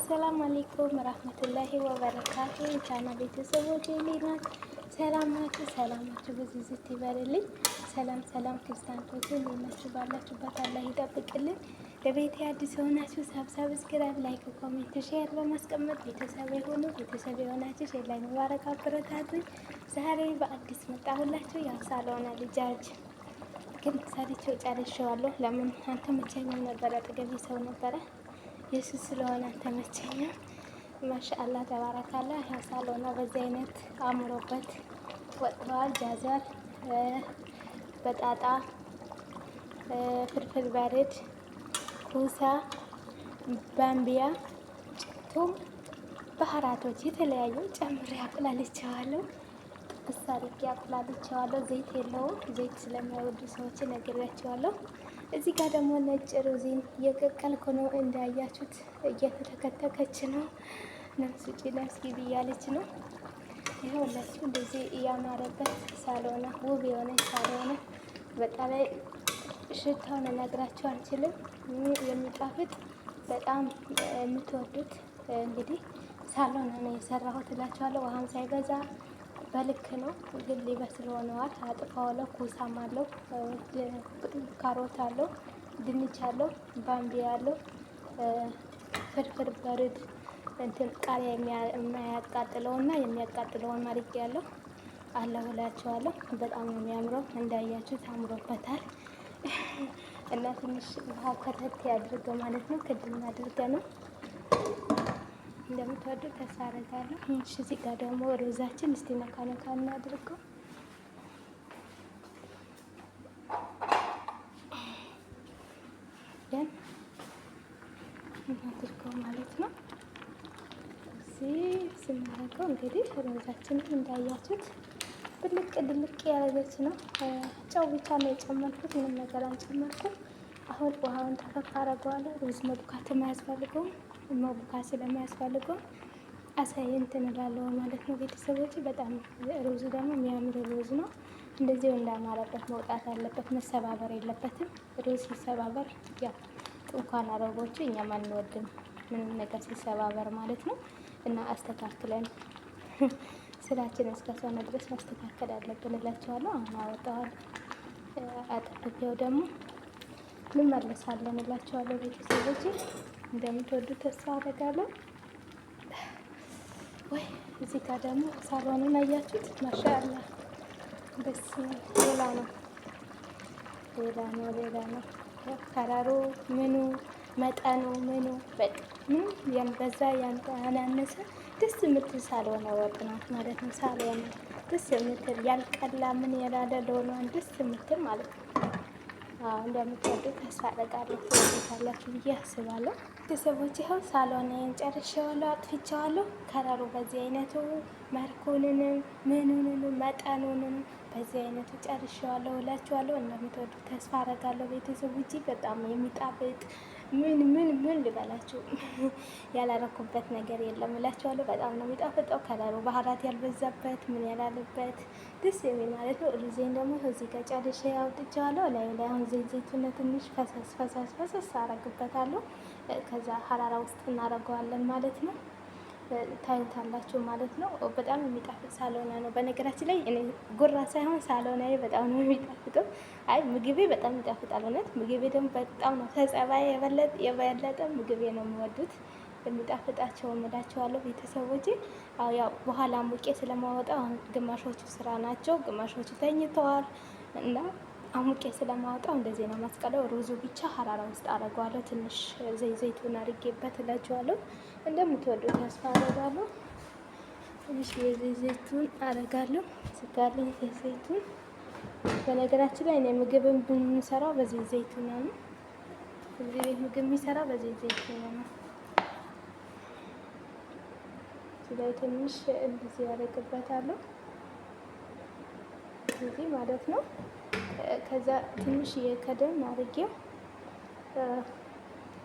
السلام عليكم ورحمة الله وبركاته። የቻና ቤተሰቦች እንዴት ናችሁ? ሰላም ናችሁ? ሰላማችሁ ብዝት ይበልልኝ። ሰላም ሰላም ክርስቲያኖች እንዴት ናችሁ? ባላችሁበት አላህ ይጠብቅልን። ለቤቴ አዲስ የሆናችሁ subscribe፣ like፣ comment፣ share በማስቀመጥ ቤተሰብ የሆኑ ቤተሰብ የሆናችሁ share ላይ መባረክ አበረታቱኝ። ዛሬ በአዲስ መጣሁላችሁ። ያው ሳሎና ልጃጅ ግን ሰርቼው ጨርሼዋለሁ። ለምን አልተመቸኝም ነበረ፣ አጠገቤ ሰው ነበረ የሱ ስለሆነ አልተመቸኝም። ማሻአላ ተባረካላ። ያው ሳሎና በዚህ አይነት አምሮበት ወጥተዋል። جزر፣ بطاطا፣ فلفل بارد፣ كوسا፣ ባምቢያ፣ ቱም ባህራቶች የተለያዩ ጨምሬ አቁላልቼዋለሁ። ጥብስ አድርጌ አቁላልቼዋለሁ። ዘይት የለውም። ዘይት ስለማይወዱ ሰዎች ነግሬያቸዋለሁ። እዚህ ጋር ደግሞ ነጭ ሩዝን እየቀቀልኩ ነው። እንዳያችሁት እየተተከተከች ነው። ነፍስ ውጪ ነፍስ ግቢ እያለች ነው። ይኸውላችሁ እንደዚህ እያማረበት ሳሎና ውብ የሆነች ሳሎና በጣም ሽታውን እነግራችሁ አልችልም። የሚጣፍጥ በጣም የምትወዱት እንግዲህ ሳሎና ነው የሰራሁት እላችኋለሁ። ውሃም ሳይበዛ በልክ ነው፣ ግን ሊበስል ሆነዋል። አጥፋዋለሁ። ኩሳም አለው፣ ካሮት አለው፣ ድንች አለው፣ ባምቢ አለው፣ ፍርፍር በርድ እንትን ቃሪያ የማያቃጥለውና የሚያቃጥለውን አድርጌ ያለው አለው እላቸዋለሁ። በጣም ነው የሚያምረው፣ እንዳያችሁት አምሮበታል። እና ትንሽ ውሃ ከተት ያድርገው ማለት ነው። ክድን አድርገ ነው እንደምትወዱ ተስፋ አደርጋለሁ። እሺ እዚህ ጋር ደግሞ ሩዛችን እስቲ ነካ ነካ እናድርገው። ደን እናድርገው ማለት ነው። እዚህ ስናደርገው እንግዲህ ሩዛችንን እንዳያችሁት ብልቅ ድልቅ ያደረገች ነው። ጨው ብቻ ነው የጨመርኩት፣ ምንም ነገር አልጨመርኩም። አሁን ውሃውን ተፈፍ አደርገዋለሁ። ሩዝ መቡካትም አያስፈልገውም። መቡካት ስለማያስፈልገው አሳይ እንትን እላለሁ ማለት ነው። ቤተሰቦች በጣም ሩዙ ደግሞ የሚያምር ሩዝ ነው። እንደዚሁ እንዳማረበት መውጣት አለበት፣ መሰባበር የለበትም። ሩዝ ሲሰባበር ያው እንኳን አረቦቹ እኛም አንወድም ምንም ነገር ሲሰባበር ማለት ነው። እና አስተካክለን ስራችን እስከሆነ ድረስ ማስተካከል አለብን እላቸዋለሁ። አሁን አወጣዋለሁ። አጠፍፌው ደግሞ እንመለሳለን እላቸዋለሁ ቤተሰቦች እንደምትወዱ ተስፋ አደርጋለሁ። ወይ እዚህ ጋር ደግሞ ሳሎኑን አያችሁት? ማሻአላ ደስ ሌላ ነው፣ ሌላ ነው፣ ሌላ ነው። ከለሩ ምኑ መጠኑ ምኑ በቃ ምንም ያልበዛ ያላነሰ ደስ የምትል ሳሎን ወጥ ናት ማለት ነው። ሳሎን ደስ የምትል ያልቀላ ምን ያላለ ለሆኗን ደስ የምትል ማለት ነው። እንደምትወዱ ተስፋ አደርጋለሁ። ትወዱታላችሁ ብዬ አስባለሁ። ቤተሰቦች ይኸው ሳሎኔን ጨርሼዋለሁ፣ አጥፍቼዋለሁ። ከለሩ በዚህ አይነቱ መልኩንንም ምኑንንም መጠኑንም በዚህ አይነቱ ጨርሼዋለሁ እላችኋለሁ። እንደምትወዱ ተስፋ አደርጋለሁ። ቤተሰቦቼ በጣም የሚጣፍጥ ምን ምን ምን ልበላችሁ ያላረኩበት ነገር የለም እላችኋለሁ። በጣም ነው የሚጣፍጠው። ከለሩ ባህራት ያልበዛበት ምን ያላለበት ደስ የሚል ማለት ነው። ሩዜን ደግሞ እዚህ ጋር ጨርሼ አውጥቼዋለሁ። ላይ ላይ አሁን ዘይት ዘይቱን ትንሽ ፈሰስ ፈሰስ ፈሰስ አረግበታለሁ። ከዛ ሀራራ ውስጥ እናደርገዋለን ማለት ነው። ታዩታላችሁ ማለት ነው። በጣም የሚጣፍጥ ሳሎና ነው። በነገራችን ላይ እኔ ጉራ ሳይሆን ሳሎናዬ በጣም ነው የሚጣፍጠው። አይ ምግቤ በጣም ይጣፍጣል። እውነት ምግቤ ደግሞ በጣም ነው ከጸባይ የበለጠ ምግቤ ነው የሚወዱት የሚጣፍጣቸው እምላቸዋለሁ ቤተሰቦቼ። ያው በኋላ ሙቄ ስለማወጣው አሁን ግማሾቹ ስራ ናቸው፣ ግማሾቹ ተኝተዋል እና አሙቄ ስለማወጣው እንደዚህ ነው ማስቀለው። ሩዙ ብቻ ሀራራ ውስጥ አደርገዋለሁ። ትንሽ ዘይቱን አድርጌበት እላችኋለሁ። እንደምትወዱት ተስፋ አደርጋለሁ። ትንሽ የዘይ ዘይቱን አደርጋለሁ። ስጋለኝ ዘይቱን። በነገራችን ላይ እኔ ምግብን ብንሰራው በዚህ ዘይቱን ነው። እዚህ ቤት ምግብ የሚሰራው በዚህ ዘይቱን ነው። እዚህ ላይ ትንሽ እንደዚህ ያደርግበታለሁ። እዚህ ማለት ነው። ከዛ ትንሽ የከደን አድርጌው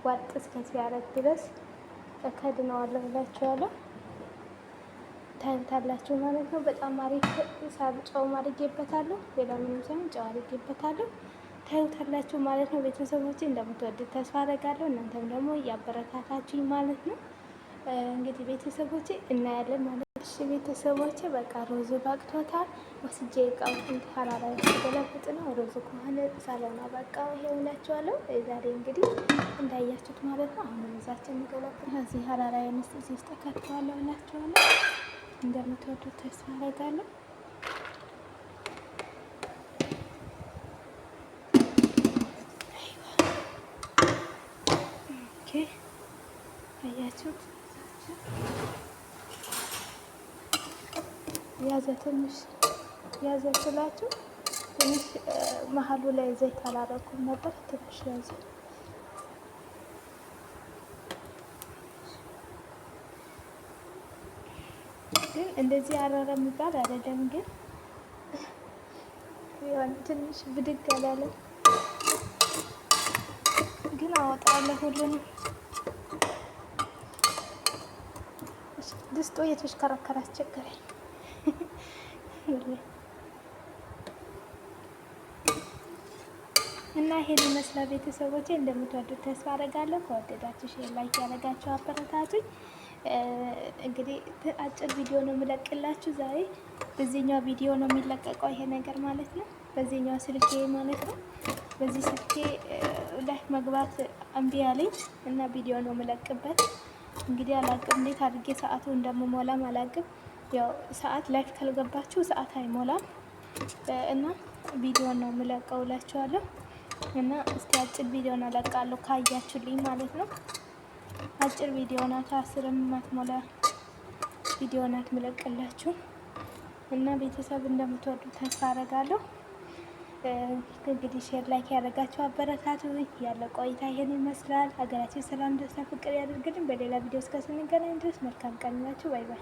ዋጥ እስከ ሲያደርግ ድረስ እከድነዋለሁ እላችኋለሁ። ታዩታላችሁ ማለት ነው። በጣም አሪፍ ሳብ ጨውም አድርጌበታለሁ። ሌላ ምንም ሳይሆን ጨው አድርጌበታለሁ። ታዩታላችሁ ማለት ነው። ቤተሰቦቼ እንደምትወዱት ተስፋ አደርጋለሁ። እናንተም ደግሞ እያበረታታችሁኝ ማለት ነው። እንግዲህ ቤተሰቦቼ እናያለን ማለት ነው። እሺ ቤተሰቦቼ በቃ ሩዙ በቅቶታል። ወስጄ እቃው ሀራራ ገለብጥ ነው። ሩዙ ከሆነ ሳሎና በቃ ይሄው እላችኋለሁ። ዛሬ እንግዲህ እንዳያችሁት ማለት ነው። አሁን ሩዛችን ገለብጥ እዚህ ሀራራ የምስጥ እዚህ ውስጥ ከትዋለሁ እላችኋለሁ። እንደምትወዱት ተስፋ አደርጋለሁ። Okay አያችሁት? ያዘ ትንሽ ያዘ ስላችሁ ትንሽ መሀሉ ላይ ዘይት አላረኩም ነበር። ትንሽ ያዘ። ግን እንደዚህ አረረ የሚባል አይደለም። ግን የሆነ ትንሽ ብድግ አላለም። ግን አወጣለሁ ሁሉንም። ድስጡ እየተሽከረከረ አስቸገረኝ። እና ይሄን ይመስላል ቤተሰቦቼ። እንደምትወዱት ተስፋ አደርጋለሁ። ከወደዳችሁ share፣ like ያደረጋችሁ አበረታቱኝ። እንግዲህ አጭር ቪዲዮ ነው የምለቅላችሁ ዛሬ። በዚህኛው ቪዲዮ ነው የሚለቀቀው ይሄ ነገር ማለት ነው። በዚህኛው ስልኬ ማለት ነው። በዚህ ስልኬ ላይ መግባት እምቢ አለኝ እና ቪዲዮ ነው የምለቅበት። እንግዲህ አላቅም እንዴት አድርጌ ሰዓቱ እንደምሞላም አላቅም። ያው ሰዓት live ካልገባችሁ ሰዓት አይሞላም እና ቪዲዮ ነው የምለቀው እላችኋለሁ። እና እስቲ አጭር ቪዲዮ ነው እለቃለሁ ካያችሁልኝ ማለት ነው። አጭር ቪዲዮ ናት፣ 10ም ማትሞላ ቪዲዮ ናት ምለቅላችሁ እና ቤተሰብ እንደምትወዱ ተስፋ አደርጋለሁ። እንግዲህ share like ያደረጋችሁ አበረታቱ። ያለው ቆይታ ይሄን ይመስላል። ሀገራችን ሰላም፣ ደስታ፣ ፍቅር ያደርግልን። በሌላ ቪዲዮ እስከ ስንገናኝ ድረስ መልካም ቀን ይላችሁ። Bye bye።